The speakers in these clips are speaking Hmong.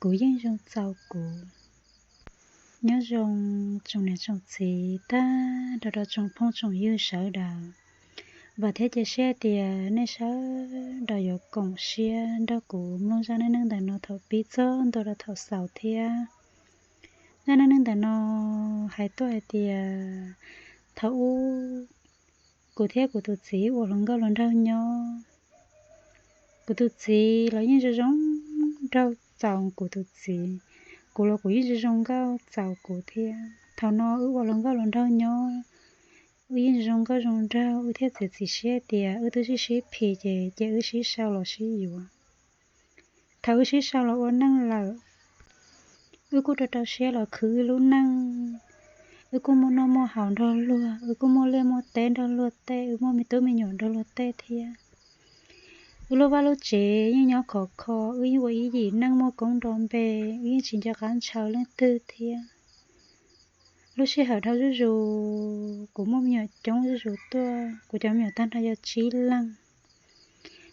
kuv yeej zoo txaus kuv. Nyob zoo tsoom niam tsoom txiv tag nrho rau tsoom phooj tsoom ywg sawv daws. Vam thiab cia siab tias nej sawv daws yuav koom siab nrog kuv mloog zaj neej neeg ntawm no thaum pib txog ntua rau thaum xaus thiab. Zaj neej neeg ntawm no hais tuaj hais tias thaum ub kuv thiab kuv tus txiv ua hluas nkauj hluas nraug nyob. Kuv tus txiv los yeej zoo zoo nraug txaus kuv tus txiv, kuv los kuv yeej zoo zoo nkauj txaus kuv thiab. Thaum no wb ua hluas nkauj hluas nraug nyob, wb yeej zoo nkauj zoo nraug, wb thiaj txiav txim siab tias wb twb sib sib phim ces cia wb sib sau los sib yuav. Thaum wb sib sau los ua neej lawm, wb kuj rau rau siab los khwv wb lub neej. Wb kuj muaj noj muaj haus nrog luag, wb kuj muaj liaj muaj teb nrog luag tej, wb muaj me tub me nyuam nrog luag tej thiab. Wb lub vaj lub tsev yeej nyob khov kho, wb yeej ua ib yim neej muaj koob nrov npe, wb yeej tsis nco qab ntshaw leej twg thiab. Lub sij hawm dhau zuj zus, kuv muaj me nyuam coob zuj zus tuaj, kuv cov me nyuam tag nrho yog tsib leej.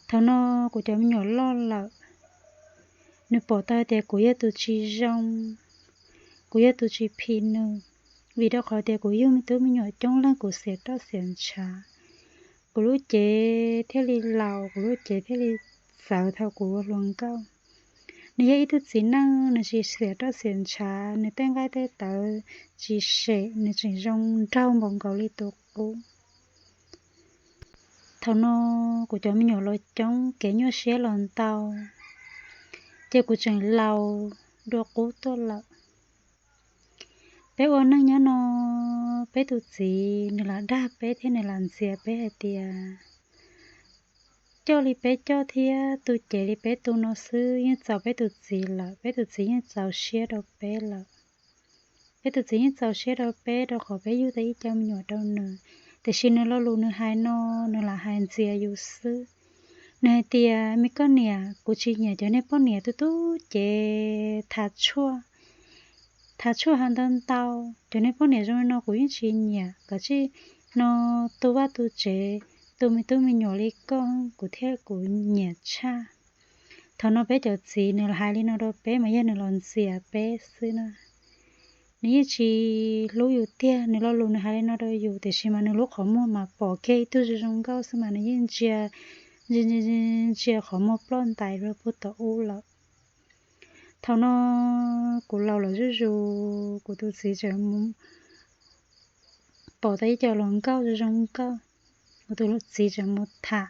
Thaum no kuv cov me nyuam loj lawm, nws pom tau tias kuv yog tus tsis zoo, kuv yog tus tsis phim nws, vim rau qhov tias kuv yug me tub me nyuam coob leej kuv xiam roj xiam ntshav. Kuv lub cev thiaj li laus, kuv lub cev thiaj li txawv thaum kuv ua hluas nkauj. Nws yog ib tug txiv neej, nws tsis xiam roj xiam ntshav, nws tej nqaij tej tawv tsis sem, nws tseem zoo nraug npaum nkaus li tus qub. Thaum no kuv cov me nyuam los coob, kev nyuaj siab los ntau, ces kuv tseem laus dua qub tuaj lawm. Peb ua neej nyob no, peb tus txiv nws lam dag peb thiab nws lam ntxias peb hais tias coj li peb coj thiab tu cev li peb tu no xwb yeej txaus peb tus txiv lawm, peb tus txiv yeej txaus siab rau peb lawm. Peb tus txiv yeej txaus siab rau peb rau qhov peb yug tau ib co me nyuam rau nws, tiam sis nws lo lus nws hais no, nws lam hais ntxias yus xwb. Nws hais tias, me koj niam, kuv tsis nyiam cov niag poj niam tu tu cev, thav tshuaj, thav tshuaj hav ntau ntau, cov niag poj niam zoo li no kuv yeej tsis nyiam, kav tsij no tu vaj tu tsev, tu me tub me nyuam li koj kuv thiab kuv nyiam tshaj. Thaum no peb cov txiv nws hais li no rau peb mas yog nws los ntxias peb xwb na. Nws yeej tsis hlub yus tiag, nws lo lus nws hais li no rau yus, tiam sis mas nws lub qhov muag mas pom kiag ib tug zoo zoo nkauj xwb mas nws yeej ntsia, ntsia qhov muag ploj ntais rau puag tom ub lawm. Thaum no kuv laus los zuj zus, kuv tus txiv tseem mus pom tau ib co hluas nkauj zoo zoo nkauj, kuv tus txiv tseem mus tham.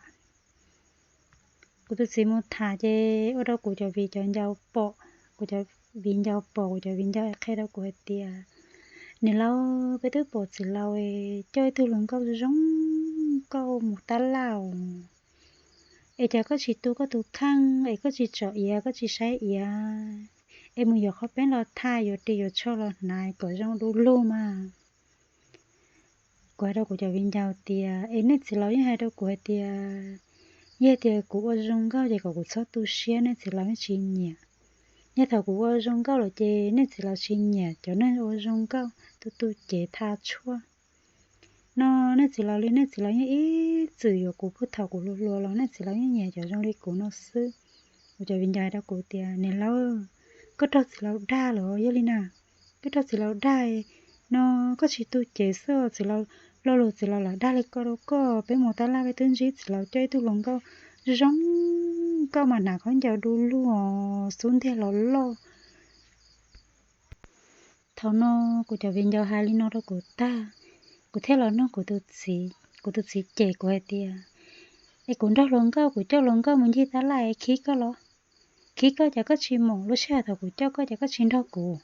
Kuv tus txiv mus tham ces ua rau kuv cov viv cov ncaus pom, kuv cov viv ncaus pom, kuv cov viv ncaus qhia rau kuv hais tias, niam laus, peb twb pom txiv laus coj ib tug hluas nkauj zoo zoo nkauj mus tab laj os, es cas koj tsis tu koj tus kheej es koj tsis tsom iav, koj tsis saib iav, es mus yuav qhov peeb los thaj, yuav ris yuav tsho los hnav kom zoo du lug mas. Kuv hais rau kuv cov viv ncaus tias, es nej txiv laus yeej hais rau kuv hais tias, yog tias kuv ua zoo nkauj ces kom kuv txhob tu siab, nej txiv laus yeej tsis nyiam. Yog thaum kuv ua zoo nkauj lawm ces nej txiv laus tsis nyiam cov neeg ua zoo nkauj tu tu cev thav tshuaj no. Nej txiv laus li nej txiv laus yeej ib txwm yuav kuv puag thaum kuv hluas hluas los, nej txiv laus yeej nyiam cov zoo li kuv no xwb. Kuv cov viv ncaus hais rau kuv tias, niam laus, koj raug txiv laus dag lawm, yog li na, koj raug txiv laus dag no, koj tsis tu cev xwb, txiv laus, lo lus txiv laus lam dag li ko rau koj. Peb mus tab laj peb twb ntsib txiv laus coj ib tug hluas nkauj zoo nkauj mas hnav khaub ncaws du lug os, xub ntiag los loj. Thaum no kuv cov viv ncaus hais li no rau kuv tag, kuv thiaj los nug kuv tus txiv. Kuv tus txiv cem kuv hais tias, es kuv nrog hluas nkauj, kuv coj hluas nkauj mus ncig tab laj es khib koj los? Khib koj ces koj tsis mus, lub sij hawm thaum kuv coj koj ces koj tsis nrog kuv,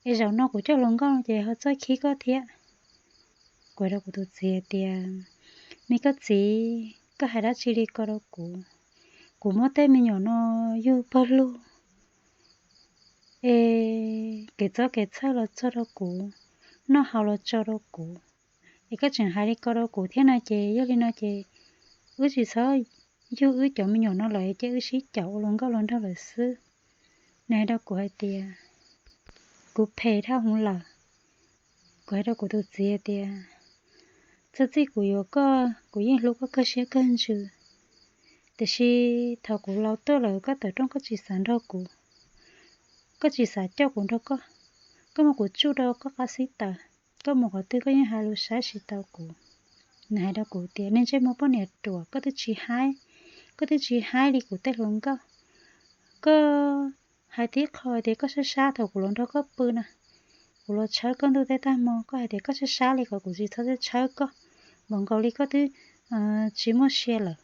es zaum no kuv coj hluas nkauj no ces ho txawj khib koj thiab. Kuv hais rau kuv tus txiv hais tias, me koj txiv, koj hais dab tsi li ko rau kuv? Kuv muab tej me nyuam no yug pawg lug, es kev txob kev txhawj los txog rau kuv, noj haus los tso rau kuv, es koj tseem hais li ko rau kuv thiab no ces, yog li no ces wb tsis txhob yug wb cov me nyuam no lawm, cia wb sib caum ua hluas nkauj hluas nraug lawm xwb. Nws hais rau kuv hais tias, kuv phem dhau hwv lawm. Kuv hais rau kuv tus txiv hais tias, txog txij kuv yuav koj, kuv yeej hlub koj kawg siab kawg ntsws, tiam sis thaum kuv laus tuaj lawm koj tawm rooj koj tsis xav nrog kuv, Koj tsis xav coj kuv nrog koj, koj muab kuv tsuj rau koj qab xib taws, koj mus qhov twg koj yeej hais lus saib tsis tau kuv. Nws hais rau kuv tias, Niag ntsej muag poj niam ruam, koj twb tsis haib, koj twb tsis haib li kuv tej hluas nkauj. Koj hais tib qho tias koj sab sab thaum kuv los nrog koj pw na, kuv los tshawb koj ntuj teb tag hmo, koj hais tias koj sab sab li kom kuv tsis txhob txawj tshawb koj, npaum nkaus li koj twb tsis muaj sia lawm.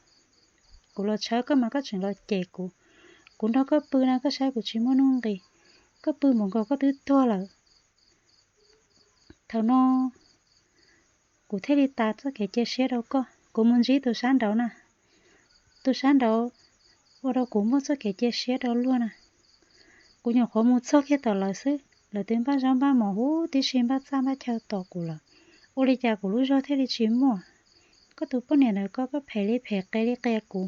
Kuv los tshawb koj mas koj tseem los cem kuv. Kuv nrog koj pw na koj saib kuv tsis muaj nuj nqis, koj pw npaum nkaus koj twb tuag lawm. Thaum no kuv thiaj li tas txoj kev cia siab rau koj, kuv mus ntsib tus sab nraud na. Tus sab nraud ua rau kuv muaj txoj kev cia siab rau luag na. Kuv nyuam qhuav mus txog kiag tom lawv xwb, lawv twb npaj zaub npaj mov huv tib si, npaj txaj npaj chaw tos kuv lawm. Ua li cas kuv lub zog thiaj li tsis muaj? Koj tus poj niam ntawd koj, koj phem li phem, qias li qias kuv.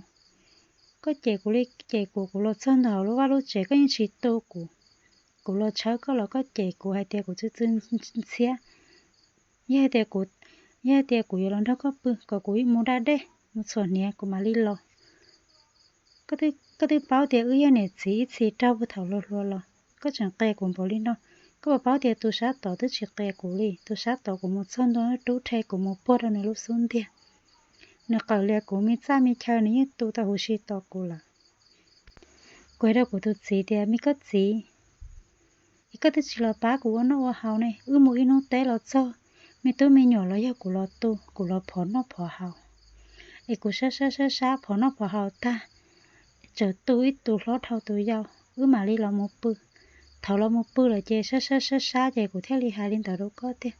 Koj cem kuv li cem kuv, kuv los txog ntawm hauv lub vaj lub tsev koj yeej tsis tu kuv. Kuv los tshawb koj los koj cem kuv hais tias kuv txwv txwv ntxhiab. Yog hais tias kuv, yog hais tias kuv yuav los nrog koj pw kom kuv mus da dej mus txhuam hniav kuv mam li los. Koj twb paub tias wb yog niam txiv ib txhis raug puag thaum hluas hluas los, koj tseem qias kuv npaum li no. Koj puas paub tias tus sab tod twb tsis qias kuv li, tus sab tod kuv mus txog ntua rub rhe kuv mus puag rau nws lub xub ntiag. Nws qawm lias kuv me txaj me chaw nws yeej tu tau huv si tos kuv lawm. Kuv hais rau kuv tus txiv tias, Me koj txiv, es koj twb tsis los pab kuv ua noj ua haus ne, wb mus ib hnub teb los txog, me tub me nyuam los yog kuv los tu, kuv los phov noj phov haus. Es kuv sab sab sab sab phov noj phov haus tag, txawm tu ib tus hlob dhau tus yau, wb mam li los mus pw. Thaum los mus pw lawm ces sab sab sab sab ces kuv thiaj li hais li ntawd rau koj tiag.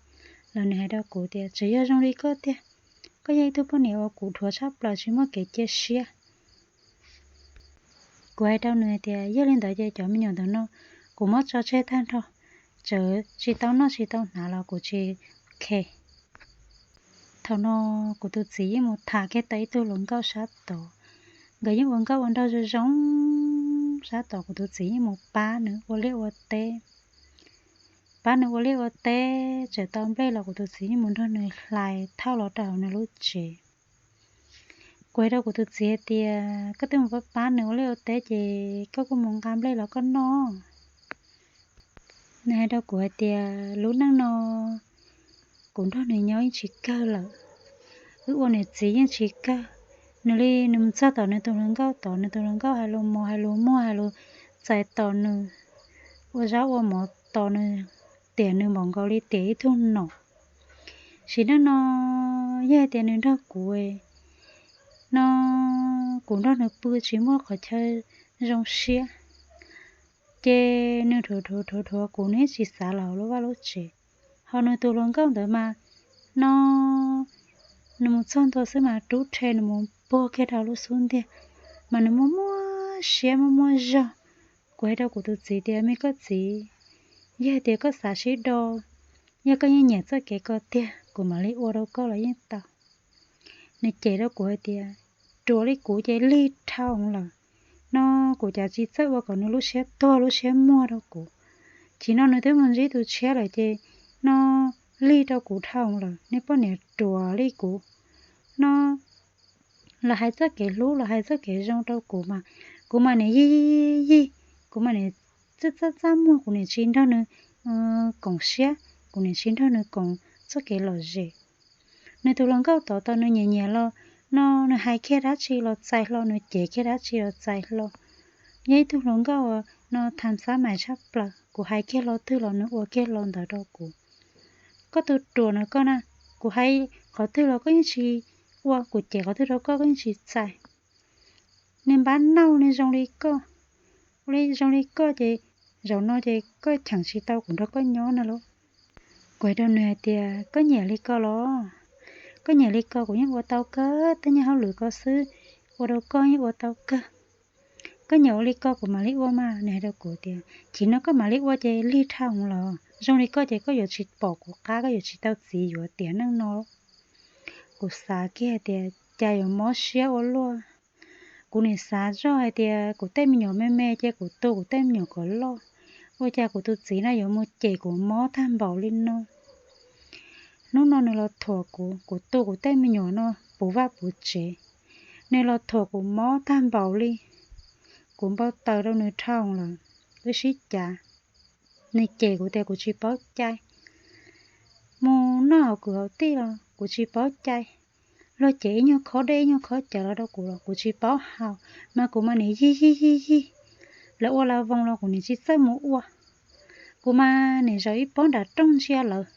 Los nws hais rau kuv tias, Tseem yog zoo li koj tiag, koj yog ib tug poj niam uas kuv dhuav tshaj plaws tsis muaj kev cia siab. Kuv hais rau nws tias, Yog li ntawd ces cov me nyuam ntawm no kuv muab tso tseg tag nrho, txawm tsis tau noj tsis tau hnav los kuv tsis khe. Thaum no kuv tus txiv yeej mus tham kiag tau ib tug hluas nkauj sab tod, nkawd yeej ua nkauj ua nraug zoo zoo sab tod, kuv tus txiv yeej mus pab nws ua liaj ua teb. Pab nws ua liaj ua teb txawm tau nplej los kuv tus txiv yeej mus nrog nws hlais thauj los rau hauv nws lub tsev. Kuv hais rau kuv tus txiv hais tias, Koj twb mus pab pab nws ua liaj ua teb ces koj kuj mus nqa nplej los koj noj. Nws hais rau kuv hais tias, Lub neej no kuv nrog nws nyob yeej tsis kawg lawm, wb ua niam txiv yeej tsis kawg. Nws li nws mus txog tom nws tus hluas nkauj tod, nws tus hluas nkauj hais lus mos hais lus muag hais lus txais tos nws, ua zaub ua mov tos nws, tiam nws npaum nkaus li tiam ib tug nom. Sim neej no yog hais tias nws nrog kuv no, kuv nrog nws pw tsis muaj qhov chaw zoo siab, ces nws dhuav dhuav dhuav dhuav kuv, nws yeej tsis xav los hauv lub vaj lub tsev. Ho nws tus hluas nkauj ntawd mas no, nws mus txog ntua xwb mas rub rhe nws mus puag kiag rau lub xub ntiag, mas nws muaj muaj siab muaj muaj zog. Kuv hais rau kuv tus txiv tias, Me koj txiv, yog hais tias koj xav sib do, yog koj yeej nyiam txoj kev ko tiag, kuv mam li ua rau koj los yeej tau. Nws cem rau kuv hais tias, Ruam li kuv ces lig dhau lawm, no kuv cas tsis txawj ua kom nws lub siab tuag lub siab muag rau kuv. Chim no nws twb mus ntsib tus tshiab lawm ces no lig rau kuv dhau lawm, nej poj niam ruam li kuv no. Los hais txoj kev hlub los hais txoj kev zoo rau kuv mas, kuv mas niam yig yig yig, kuv mas niam txaj txaj txaj muag, kuv niam tsis nrog nws koom siab, kuv niam tsis nrog nws koom txoj kev lom zem. Nws tus hluas nkauj tod tau nws nyiam nyiam los no, nws hais kiag dab tsi los txais hlo, nws cem kiag dab tsi los txais hlo. Yog ib tug hluas nkauj no tham xab mais tshaj plaws, kuv hais kiag lo twg los nws ua kiag lo ntawd rau kuv. Koj tus ruam no koj na, kuv hais qhov twg los koj yeej tsis ua, kuv cem qhov twg rau koj koj yeej tsis txais. Niag npab nauj, niag zoo li koj, ua li zoo li koj ces zaum no ces koj cheem tsis tau kuv nrog koj nyob no lauj. Kuv hais rau nws hais tias, Koj nyiam li ko los? Koj nyiam li ko kuv yeej ua tau kawg, tej nyuag hauj lwm ko xwb, ua rau koj yeej ua tau kawg. Koj nyiam ua li ko kuv mam li ua mas. Nws hais rau kuv tias, Chim no koj mam li ua ces lig dhau los, zoo li koj ces koj yuav tsis pom kuv qab, koj yuav tsis tau txiv yuav tiam neej no. Kuv xav kiag hais tias, Cas yuav mob siab ua luaj. Kuv nim xav zoj hais tias kuv tej me nyuam me me ces kuv tu kuv tej me nyuam kom loj, ua cas kuv tus txiv no yuav mus cem kuv mob tag npaum li no. Hnub no nws los thuam kuv, kuv tu kuv tej me nyuam no puv vaj puv tsev, nws los thuam kuv mob tag npaum li. Kuv npau taws rau nws dhau lawm, wb sib cav. Nws cem kuv tias kuv tsis paub cai, mus noj hauv kwv hauv tij los kuv tsis paub cai, luag cem ib nyuag khob dej ib nyuag khob cawv los rau kuv los kuv tsis paub haus, mas kuv mas nim yig yig yig yig, lawv ua las voos los kuv nim tsis txawj mus ua. Kuv mas nim zaum ib pob nram rooj ntsia lawv,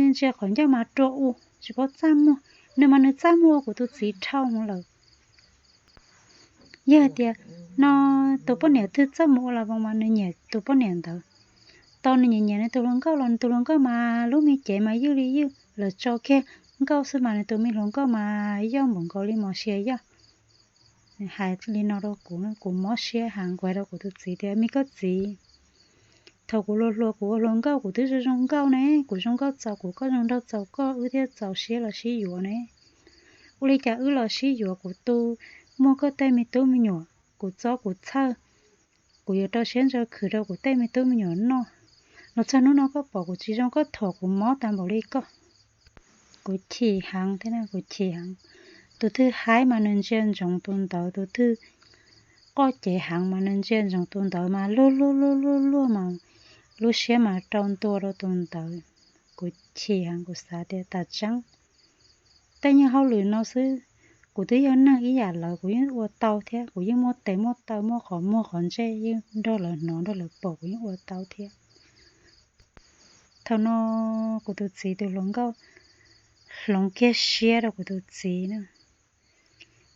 ntsia qhov ncauj mas rua u tsis paub txaj muag. Nws mas nws txaj muag ua kuv tus txiv dhau lawm. Yog hais tias no tus poj niam twg txawj mus ua las voos mas nws nyiam tus poj niam ntawd. Tau nws nyiam nyiam nws tus hluas nkauj los nws tus hluas nkauj mas lub me cev mas ywj li ywj, lawv tso kiag nkauj xwb mas nws tus me hluas nkauj mas yoj npaum nkaus li mos sia yoj. Hais li no rau kuv, kuv mob siab heev, kuv hais rau kuv tus txiv tias, me koj txiv, thaum kuv hluas hluas kuv ua hluas nkauj kuv twb zoo zoo nkauj ne, kuv zoo nkauj txaus kuv, koj zoo nraug txaus koj, wb thiaj txaus siab los sib yuav ne. Ua li cas wb los sib yuav kuv tu muaj koj tej me tub me nyuam, kuv txob kuv txhawj, kuv yuav rau siab ntso khwv rau kuv tej me tub me nyuam noj, los txog hnub no koj pom kuv tsis zoo koj thuam kuv mob tas npaum li koj. Kuv chim heev thiab, kuv chim heev. Tus twg haib mas nws ntsia ntsoov tus ntawd, tus twg qoj cev heev mas nws ntsia ntsoov tus ntawd mas luag luag luag luag luag mas lub siab mas rau ntua rau tus ntawd. Kuv chim heev, kuv xav tias tas tseeb tej nyuag hauj lwm no xwb, kuv twb yog neeg ib yam lawv, kuv yeej ua tau thiab, kuv yeej muaj tes muaj taw muaj qhov muag qhov ntsej, yeej nrog lawv hnov nrog lawv pom, kuv yeej ua tau thiab. Thaum no kuv tus txiv tus hluas nkauj hloov kiag siab rau kuv tus txiv na.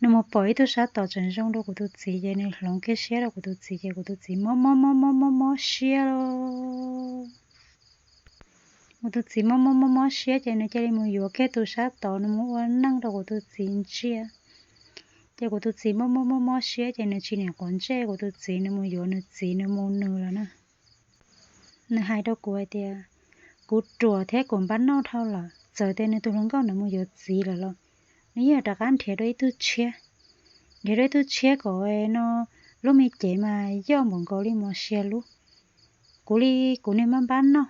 Nws mus pom ib tug sab tom tseem zoo rau kuv tus txiv ces nws hloov kiag siab rau kuv tus txiv ces kuv tus txiv mob mob mob mob mob mob siab lauj. Kuv tus txiv mob mob mob mob siab ces nws cia li mus yuav kiag tus sab tod, nws mus ua neej rau kuv tus txiv ntsia. Ces kuv tus txiv mob mob mob mob siab ces nws tsis niam quav ntsej kuv tus txiv, nws mus yuav nws txiv, nws mus nws lawm na. Nws hais rau kuv hais tias, kuv ruam thiab kuv npab noj dhau lawm, txawm tias nws tus hluas nkauj ntawd mus yuav txiv lawm los nws yeej rov qab nrhiav dua ib tug tshiab, nrhiav dua ib tug tshiab kom no lub me cev mas yoj npaum nkaus li mos sia lub. Kuv li kuv niag npab npab noj,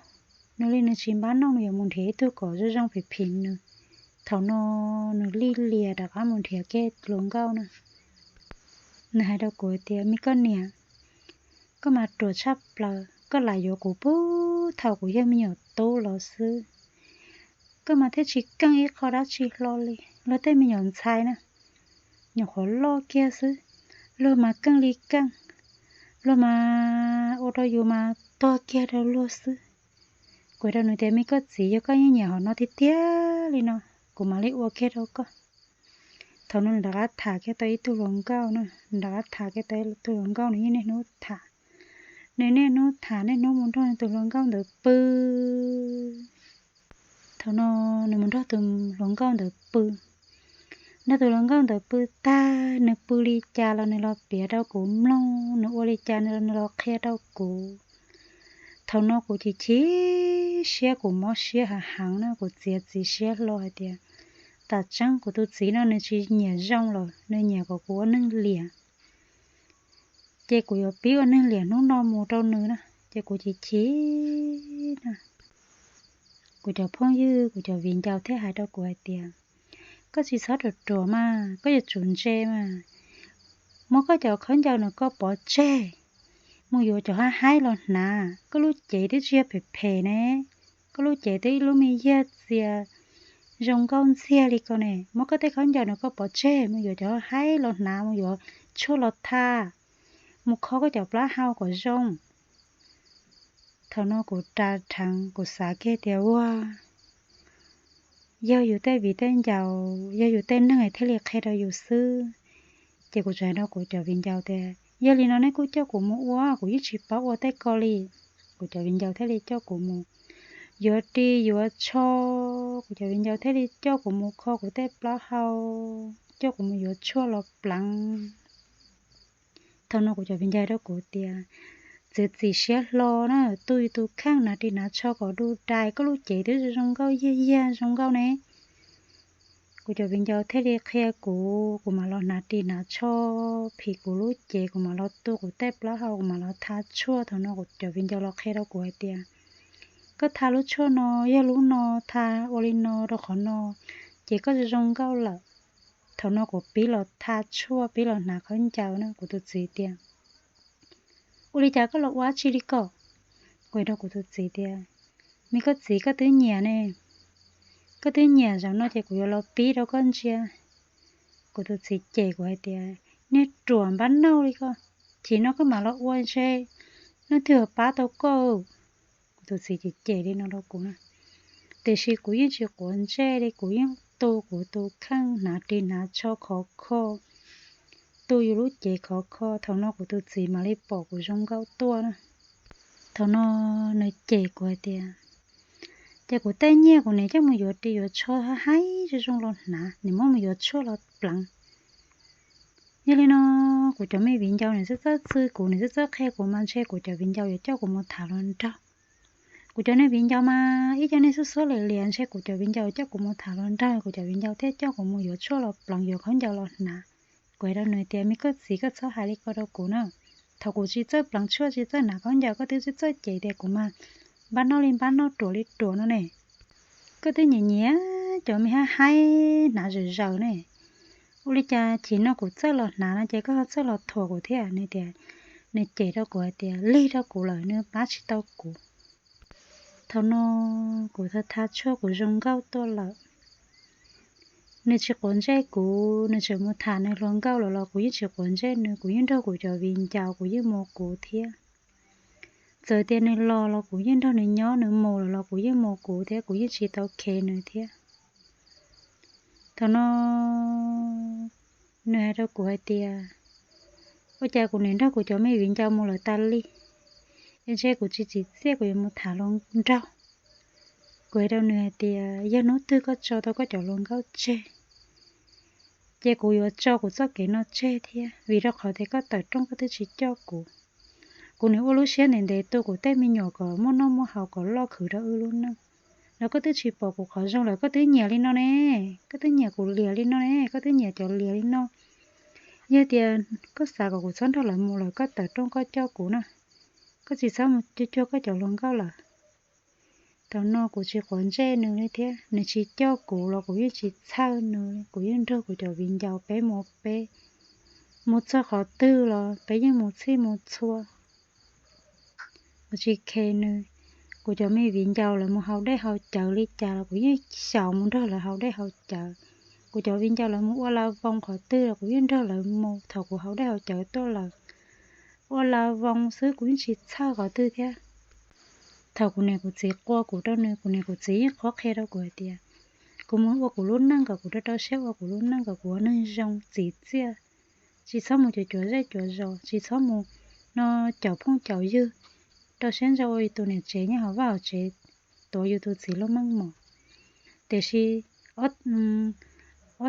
nws li nws tsis npab noj, nws yuav mus nrhiav ib tug kom zoo zoo phim phim nws. Thaum no nws lij lias rov qab mus nrhiav kiag hluas nkauj na. Nws hais rau kuv tias, me koj niam, koj mas ruam tshaj plaws, koj lam yuav kuv puag thaum kuv yog me nyuam tub los xwb. Koj mas thiaj tsis keej ib qho dab tsi hlo li. Luag tej me nyuam ntxhais na, nyuam qhuav loj kiag xwb, luag mas keej li keej, luag mas ua rau yus mas tuag kiag rau luag xwb. Kuv hais rau nws tias, me koj txiv, yog koj yeej nyiam hom no tiag tiag li no, kuv mam li ua kiag rau koj. Thaum no nws rov qab tham kiag tau ib tug hluas nkauj na, nws rov qab tham kiag tau ib tug hluas nkauj, nws yeej niaj hnub tham. Nws niaj hnub tham, niaj hnub mus nrog nws tus hluas nkauj ntawd pw. Thaum no nws mus nrog tus hluas nkauj ntawd pw. Nrog tus hluas nkauj ntawd pw tag, nws pw li cas los nws los piav rau kuv mloog, nws ua li cas nws los qhia rau kuv. Thaum no kuv chim chim siab, kuv mob siab heev heev na, kuv txiav txim siab hlo hais tias, tam tseeb kuv tus txiv no nws tsis nyiam zoo lawm, nws nyiam kom kuv ua neeg liam. Ces kuv yuav pib ua neeg liam hnub no mus rau nws na, ces kuv chim chim na. Kuv cov phooj ywg, kuv cov viv ncaus thiaj hais rau kuv hais tias, koj tsis txhob ruam ruam mas, koj yuav tsum ntse mas. Muab koj cov khaub ncaws no koj pov tseg, mus yuav cov haib haib los hnav. Koj lub cev twb tsis yog phem phem ne, koj lub cev twb ib lub me yag txias zoo nkauj ntxiag li ko ne. Muab koj tej khaub ncaws no koj pov tseg, mus yuav cov haib los hnav, mus yuav tshuaj los tha, mus kho koj cov plaub hau kom zoo. Thaum no kuv ras rheev, kuv xav kiag tias ua yog yus tej viv tej ncaus, yog yus tej neeg thiaj li qhia rau yus xwb. Ces kuv tseem hais rau kuv cov viv ncaus tias, yog li no nej kuj coj kuv mus ua, kuv yeej tsis paub ua tej ko li. Kuv cov viv ncaus thiaj li coj kuv mus yuav ris yuav tsho, kuv cov viv ncaus thiaj li coj kuv mus kho kuv tej plaub hau, coj kuv mus yuav tshuaj los pleev. Thaum no kuv cov viv ncaus hais rau kuv tias, txiav txim siab hlo na, tu yus tus kheej hnav ris hnav tsho kom du dais, koj lub cev twb zoo nkauj yag yag zoo nkauj ne. Kuv cov viv ncaus thiaj li qhia kuv, kuv mam los hnav ris hnav tsho phim kuv lub cev, kuv mam los tu kuv tej plaub hau, kuv mam los tha tshuaj. Thaum no kuv cov viv ncaus los qhia rau kuv hais tias, koj tha lub tshuaj no, yog lub no, tha ua li no rau qhov no, ces koj zoo zoo nkauj lawm. Thaum no kuv pib los tha tshuaj, pib los hnav khaub ncaws na, kuv tus txiv tias, ua li cas koj los ua dab tsi li ko? Kuv hais rau kuv tus txiv tias, me koj txiv, koj twb nyiam ne, koj twb nyiam, zaum no ces kuv yuav los pib rau koj ntsia. Kuv tus txiv cem kuv hais tias, niag ruam npab nauj li koj, chim no koj mam los ua ntshe leej twg pab tau koj. Kuv tus txiv cem cem li no rau kuv na. Tiam sis kuv yeej tsis quav ntsej li, kuv yeej tu kuv tus kheej hnav ris hnav tsho khov kho, tu yus lub cev khov kho. Thaum no kuv tus txiv mam li pom kuv zoo nkauj tuaj na. Thaum no nws cem kuv hais tias, ces kuv tej nyiaj kuv niam coj mus yuav ris yuav tsho haib zoo zoo los hnav, niam muab mus yuav tshuaj los pleev. Yog li no, kuv cov me viv ncaus nws txawj txawj txwv kuv, nws txawj txawj qhia kuv mas ntshe kuv cov viv ncaus yuav coj kuv mus tham hluas nraug. Kuv cov niag viv ncaus mas ib co niag xub xuab liam liam, ntshe kuv cov viv ncaus yuav coj kuv mus tham hluas nraug, kuv cov viv ncaus thiaj coj kuv mus yuav tshuaj los pleev, yuav khaub ncaws los hnav. Kuv hais rau nws tias, me koj txiv, koj txhob hais li ko rau kuv na. Thaum kuv tsis txawj pleev tshuaj tsis txawj hnav khaub ncaws, koj twb txawj txawj cem tias kuv mas npab nauj li npab nauj, ruam li ruam no ne. Koj twb nyiam nyiam cov me haib haib hnav zawm zaws ne. Ua li cas chim no kuv txawj los hnav no ces koj ho txawj los thuam kuv thiab? Nws tias, nws cem rau kuv hais tias lig rau kuv lawm, nws pab tsis tau kuv. Thaum no kuv tha tha tshuaj kuv zoo nkauj tuaj lawm. Nws tsis quav ntsej kuv, nws tseem mus tham nws hluas nkauj lawm los kuv yeej tsis quav ntsej nws, kuv yeej nrog kuv cov viv ncaus, kuv yeej mus kuv thiab. Txawm tias nws los los kuv yeej nrog nws nyob, nws mus lawm los kuv yeej mus kuv thiab, kuv yeej tsis tau khev nws thiab. Thaum no nws hais rau kuv hais tias, ua cas kuv niam nrog kuv cov me viv ncaus mus lawm tas li, es ntshe kuv tsis tsim txiaj kuv yuav mus tham hluas nraug. Kuv hais rau nws hais tias, yog hnub twg koj tso tau koj cov hluas nkauj tseg, ces kuv yuav tso kuv txoj kev no tseg thiab, vim rau qhov tias koj tawm rooj koj twb tsis coj kuv. Kuv niam ua lub siab ntev ntev tu kuv tej me nyuam kom muaj noj muaj haus kom loj khwv rau wb lub neej, los koj twb tsis pom kuv qhov zoo lawm. Koj twb nyiam li no ne, koj twb nyiam kuv liam li no ne, koj twb nyiam cov liam li no. Yog tias koj xav kom kuv txhob nrog lawv mus lawm, koj tawm rooj koj coj kuv na, koj tsis txhob mus cuag cuag koj cov hluas nkauj lawm. Thaum no kuv tsis quav ntsej nws li thiab, nws tsis coj kuv los kuv yeej tsis txhawj nws, kuv yeej nrog kuv cov viv ncaus peb mus peb, mus txog qhov twg los peb yeej mus txhij mus txhua. Kuv tsis khev nws. Kuv cov me viv ncaus lawv mus haus dej haus cawv li cas los kuv yeej xyaum mus nrog lawv haus dej haus cawv. Kuv cov viv ncaus lawv mus ua la voos qhov twg los kuv yeej nrog lawv mus thaum kuv haus dej haus cawv tuaj lawm. Ua la voos xwb kuv yeej tsis txhawj qhov twg thiab. Thaum kuv niam kuv txiv qua kuv rau nws, kuv niam kuv txiv yeej qhuab qhia rau kuv hais tias, kuv mus ua kuv lub neej kom kuv rau rau siab ua kuv lub neej kom kuv ua neeg zoo txim txiaj, tsis txhob mus cuav cuav zej cuav zos, tsis txhob mus no caum phooj caum ywg, rau siab ntso ua yus tus niam tsev nyob hauv vaj hauv tsev, tuav yus tus txiv lub meej mom. Tiam sis ob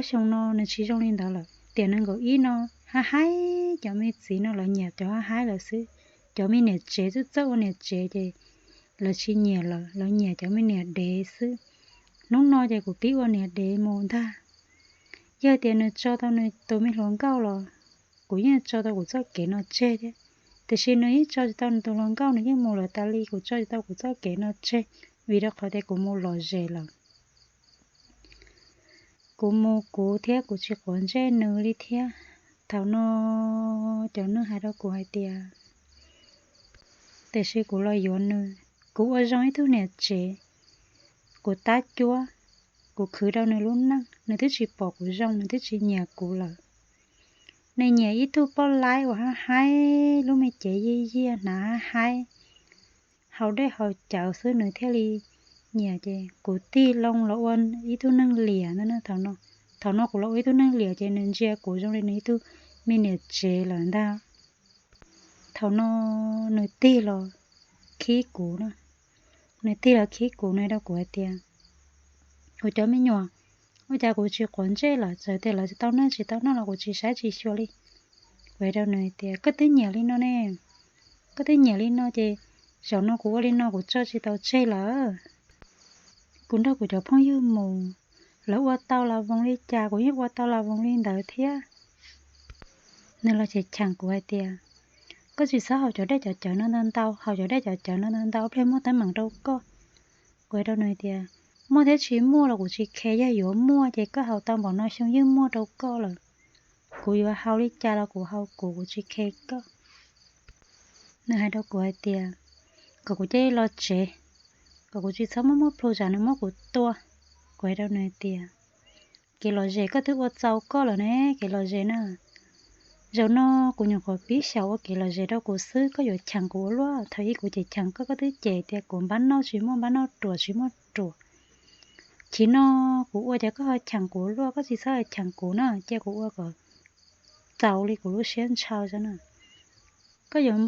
xyoo no nws tsis zoo li ntawd lawm, tiam nees nkaum ib no hab haib cov me txiv no lawv nyiam cov hab haib lawm xwb. Cov me niam tsev txawj txawj ua niam tsev ces lawv tsis nyiam lawm, lawv nyiam cov me niam dev xwb. Hnub no ces kuv pib ua niam dev mus ntag. Yog tias nws tso tau nws tus me hluas nkauj los kuv yeej tso tau kuv txoj kev no tseg thiab. Tiam sis nws yeej tso tsis tau nws tus hluas nkauj, nws yeej mus lawm tas li, kuv tso tsis tau kuv txoj kev no tseg, vim rau qhov tias kuv mus lom zem lawm. Kuv mus kuv thiab kuv tsis quav ntsej nws li thiab. Thaum no cov neeg hais rau kuv hais tias, tiam sis kuv los yuav nws, kuv ua zoo ib tug niam tsev, kuv tab cuab, kuv khwv rau nws lub neej, nws twb tsis pom kuv zoo, nws twb tsis nyiam kuv lawm. Nws nyiam ib tug poj laib uas hab haib, lub me cev yiag yiag, hnav hab haib, haus dej haus cawv xwb nws thiaj li nyiam. Ces kuv tig loo los ua ib tug neeg liam ntag. Thaum no kuv los ua ib tug neeg liam ces nws ntsia kuv zoo li nws ib tug me niam tsev lawm ntag. Thaum no nws tig los khib kuv na, nws tig los khib kuv, nws hais rau kuv hais tias, kuv cov me nyuam, ua cas kuv tsis quav ntsej lawm, txawm tias lawv tsis tau noj tsis tau noj los kuv tsis saib tsis xyuas li. Kuv hais rau nws hais tias, koj twb nyiam li no ne, koj twb nyiam li no ces zaum no kuv ua li no kuv tso tsis tau tseg lawm. Kuv nrog kuv cov phooj ywg mus, lawv ua tau la voos li cas kuv yeej ua tau la voos li ntawd thiab. Nws los cheem cheem kuv hais tias, koj tsis txhob haus cov dej cov cawv no ntau ntau, haus cov dej cov cawv no ntau ntau pliag muaj teeb meem rau koj. Kuv hais rau nws tias, muaj thiab tsis muaj los kuv tsis khev, yog yuav muaj ces koj haus tau npaum no xyoo yeej muaj rau koj lawm. Kuv yuav haus li cas los kuv haus kuv, kuv tsis khev koj. Nws hais rau kuv hais tias, kom kuv cia li los tsev, kom kuv tsis txhob muab muab plhu tsam nws muab kuv tua. Kuv hais rau nws tias, kev lom zem koj twb ua txaus koj lawm ne, kev lom zem na. Zaum no kuv nyuam qhuav pib xyaum ua kev lom zem rau kuv xwb, koj yuav cheem kuv ua luaj. Thaum ub kuv cem cheem koj, koj twb cem tias kuv npab noj tsis muaj npab noj, ruam tsis muaj ruam. Chiv no kuv ua ces koj ho cheem kuv ua luaj, koj tsis txhob cheem kuv na, cia kuv ua kom txaus li kuv lub siab ntshaw xwb na. Koj yuav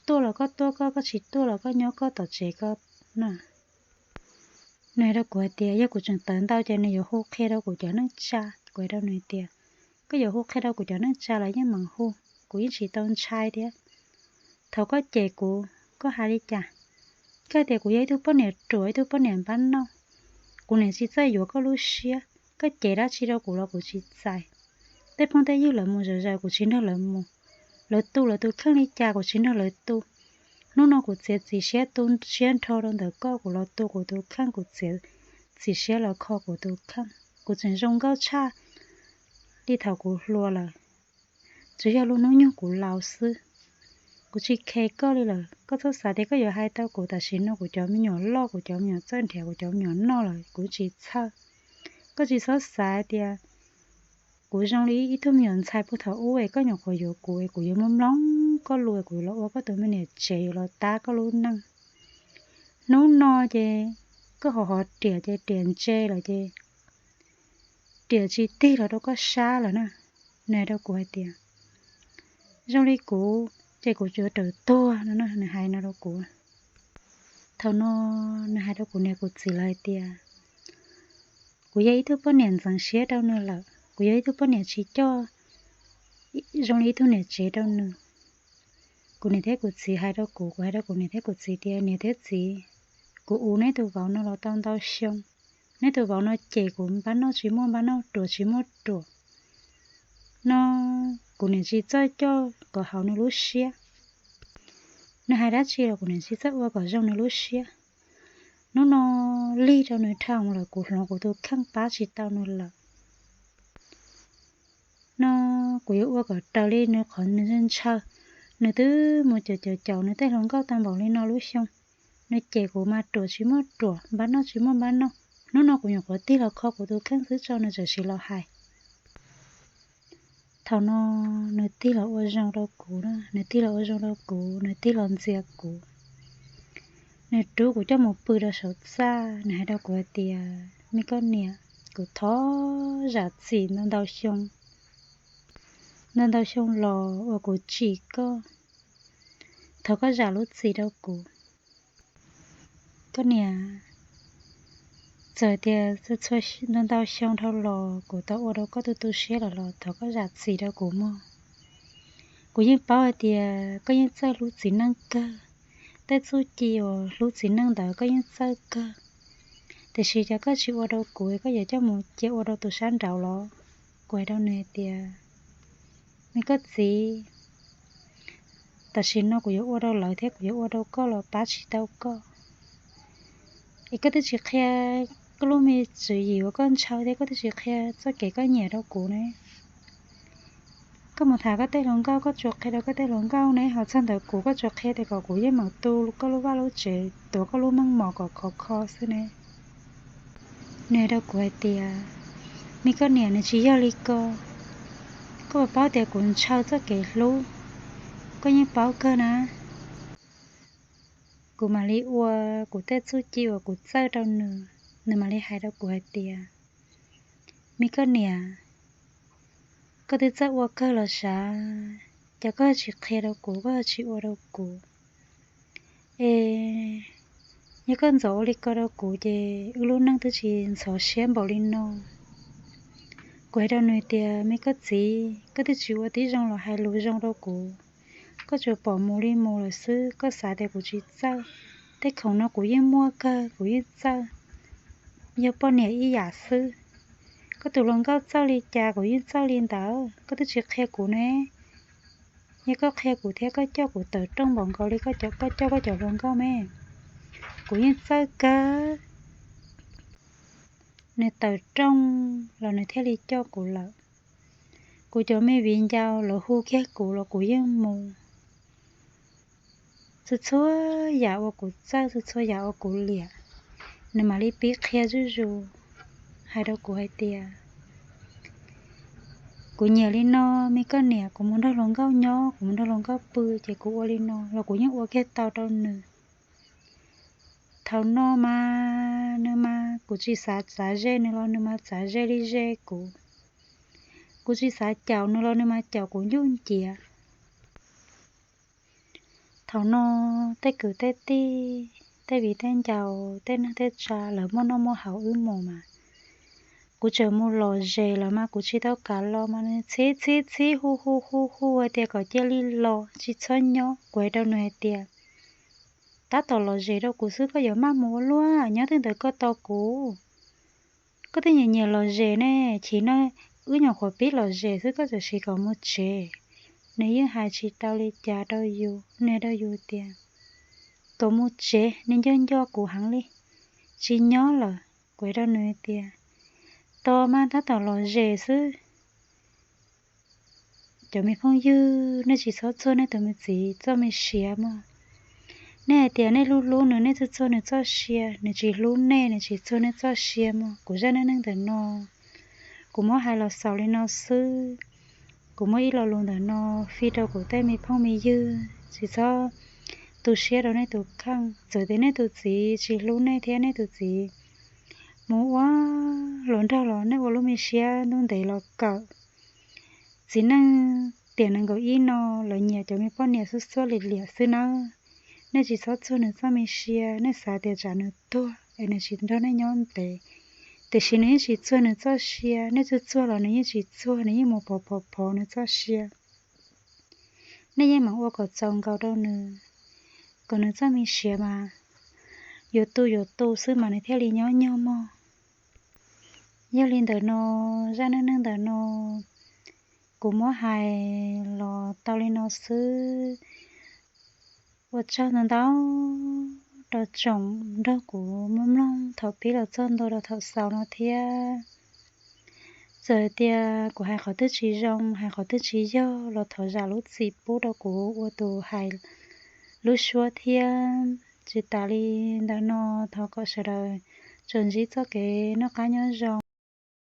tuaj los koj tuaj koj, koj tsis tuaj los koj nyob koj tom tsev koj na. Nws hais rau kuv hais tias yog kuv tseem tawv ntau ces nws yuav hu qhia rau kuv cov neej tsa. Kuv hais rau nws tias, koj yuav hu qhia rau kuv cov neej tsa los yeej meem hu, kuv yeej tsis tau ntshai thiab. Thaum koj cem kuv, koj hais li cas? Koj tias kuv yog ib tug poj niam ruam, ib tug poj niam npab noj. Kuv niam tsis txawj yuav koj lub siab, koj cem dab tsi rau kuv los kuv tsis txais. Tej phooj tej ywg lawv mus zom zaws kuv tsis nrog lawv mus, lawv tu lawv tus kheej li cas kuv tsis nrog lawv tu. Hnub no kuv txiav txim siab tu siab nrho rau ntawm koj, kuv los tu kuv tus kheej, kuv txiav txim siab los kho kuv tus kheej. Kuv tseem zoo nkauj tshaj li thaum kuv hluas lawm, tsuas yog lub hnub nyoog kuv laus xwb. Kuv tsis khe koj li lawm, koj txhob xav tias koj yuav hais tau kuv. Tam sim no kuv cov me nyuam loj, kuv cov me nyuam txawj nrhiav kuv cov me nyuam noj lawm, kuv tsis txhawj. Koj tsis txhob xav tias kuv zoo li ib tug me nyuam ntxhais puag thaum ub es koj nyuam qhuav yuav kuv es kuv yuav mloog mloog koj lus es kuv yuav los ua koj tus me niam tsev, yuav los tab koj lub neej. Hnub no ces koj hov hov riam ces riam ntse lawm ces riam tsis tig los rau koj sab lawm na. Nws hais rau kuv hais tias, zoo li kuv ces kuv yuav raws tuag no na, nws hais no rau kuv. Thaum no nws hais rau kuv niam kuv txiv lawv hais tias, kuv yog ib tug poj niam ntxeev siab rau nws lawm, kuv yog ib tug poj niam tsis coj zoo li ib tug niam tsev rau nws. Kuv niam thiab kuv txiv hais rau kuv, kuv hais rau kuv niam thiab kuv txiv tias, niam thiab txiv, kuv ua neb tus vauv no los tau ntau xyoo, neb tus vauv no cem kuv npab noj tsis muaj npab noj, ruam tsis muaj ruam no, kuv niam tsis txawj coj kom haum nws lub siab. Nws hais dab tsi los kuv niam tsis txawj ua kom zoo nws lub siab. Hnub no lig rau nws dhau lawm, kuv hloov kuv tus kheej pab tsis tau nws lawm. No kuv yuav ua kom raws li nws qhov nws ntshaw. Nws twb mus caum caum caum nws tej hluas nkauj tau npaum li no lub xyoo. Nws cem kuv mas ruam tsis muaj ruam, npab noj tsis muaj npab noj. Hnub no kuv nyuam qhuav tig los kho kuv tus kheej xwb tso nws txawm sim los hais. Thaum no nws tig los ua zoo rau kuv, nws tig los ua zoo rau kuv, nws tig los ntxias kuv. Nws rub kuv coj mus pw rau saum txaj, nws hais rau kuv hais tias, me koj niam, kuv thov zam txim ntau ntau xyoo, ntau ntau xyoo los uas kuv tsim koj. Thov koj zam lub txim rau kuv. Koj niam, txawm tias txhua ntau ntau xyoo dhau los kuv tau ua rau koj tu tu siab lawm los thov koj zam txim rau kuv mog. Kuv yeej paub hais tias koj yeej txawj hlub txiv neej kawg, tej txuj ci uas hlub txiv neej ntawd koj yeej txawj kawg. Tiam sis cas koj tsis ua rau kuv, koj yuav coj mus cia ua rau tus sab nraud los? Kuv hais rau nws hais tias, me koj txiv, tam sim no kuv yuav ua rau lawv thiab kuv yuav ua rau koj los pab tsis tau koj. Es koj twb tsis qhia koj lub me tswv yim uas koj ntshaw thiab koj twb tsis qhia txoj kev koj nyiam rau kuv ne. Koj mus tham koj tej hluas nkauj, koj tsuas qhia rau koj tej hluas nkauj ne, ho txog ntawm kuv koj tsuas qhia tias kom kuv yeej meem tu koj lub vaj lub tsev, tuav koj lub meej mom kom khov kho xwb ne. Nws hais rau kuv hais tias, me koj niam, nws tsis yog li ko. Koj puas paub tias kuv ntshaw txoj kev hlub, koj yeej paub kawg na. Kuv mam li ua kuv tej txuj ci uas kuv txawj rau nws, nws mam li hais rau kuv hais tias, me koj niam, koj twb txawj ua kawg los sav, cas koj tsis qhia rau kuv, koj tsis ua rau kuv? Es yog koj ntxov ua li ko rau kuv ces wb lub neej twb tsis ntxhov siab npaum li no. Kuv hais rau nws tias, me koj txiv, koj twb tsis ua tib zoo los hais lus zoo rau kuv, koj tsuas pom mus li mus lawm xwb, koj xav tias kuv tsis txawj. Tej khoom no kuv yeej muaj kawg, kuv yeej txawj, yog poj niam ib yam xwb. Koj tus hluas nkauj txawj li cas kuv yeej txawj li ntawd, koj twb tsis qhia kuv ne. Yog koj qhia kuv thiab koj coj kuv tawm rooj npaum nkaus li koj coj koj cov hluas nkauj me, kuv yeej txawj kawg. Nws tawm rooj los nws thiaj li coj kuv lawm. Kuv cov me viv ncaus lawv hu kiag kuv los kuv yeej mus. txhua txhua yam uas kuv txawj, txhua txhua yam uas kuv liam, nws mam li pib qhia zuj zus hais rau kuv hais tias, kuv nyiam li no, me koj niam, kuv mus nrog hluas nkauj nyob, kuv mus nrog hluas nkauj pw, ces kuv ua li no los kuv yeej ua kiag tau rau nws. Thaum no mas nws mas kuv tsis xav txav ze nws los nws mas txav ze li ze kuv. Kuv tsis xav caum nws los nws mas caum kuv ncuj nciav. Thaum no tej kwv tej tij, tej viv tej ncaus, tej neej tej tsav lawv muaj noj muaj haus wb mus mas, kuv tseem mus lom zem los mas kuv tsis tau kam los mas nws txhib txhib txhib hu hu hu hu hais tias kom cia li los tsis txhob nyob. Kuv hais rau nws hais tias, tab tom lom zem rau kuv xwb koj yuav maj mus ua luaj, nyob twg ntawd koj tos kuv. Koj twb nyiam nyiam lom zem ne, chim no wb nyuam qhuav pib lom zem xwb koj txawm siv kom mus tsev. Nws yeej hais tsis tau li cas rau yus, nws rau yus tias, kom mus tsev, nws nco nco kuv heev li, tsis nyob lawm. Kuv hais rau nws tias, tos mas tab tom lom zem xwb. Cov me phooj ywg, nej tsis txhob txuag nej tus me txiv txoj me siav mog. Nej hais tias nej hlub hlub nws, nej txuag txuag nws txoj sia, nws tsis hlub nej, nws tsis txuag nej txoj sia mog. Kuv zaj neej neeg ntawm no, kuv muab hais los xaus li no xwb. Kuv muab ib lo lus ntawm no fij rau kuv tej me phooj me ywg, tsis txhob tu siab rau nej tus kheej. Txawm tias nej tus txiv tsis hlub nej thiab nej tus txiv mus ua hluas nraug los nej ua lub me siab ntuj ntev los kawm. Txiv neej tiam nees nkaum ib no lawv nyiam cov me poj niam xub xuab liam liam xwb nawb. Nej tsis txhob txuag nws txoj me sia, nej xav tias tsam nws tuag es nws tsis nrog nej nyob ntev. Tiam sis nws yeej tsis txuag nws txoj sia, nej txuag txuag los nws yeej tsis txuag, nws yeej mus phov phov phov nws txoj sia. Nej yeej meem ua kom txaus nkaus rau nws, kom nws txoj me siav mas yuav tu yuav tu xwb mas nws thiaj li nyob nyuag mog. Yog li ntawm no, zaj neej neeg ntawm no kuv muab hais los tau li no xwb. Ua tsaug ntau ntau rau tsoom nrog kuv mloog mloog thaum pib los txog ntua rau thaum xaus no thiab. Txawm tias kuv hais qhov twg tsis zoo, hais qhov twg tsis yog los thov zam lub txim pub rau kuv ua tus hais lub suab thiab. Tsis tas li ntawm no, thov kom sawv daws tsuas ntsib txoj kev noj qab nyob zoo.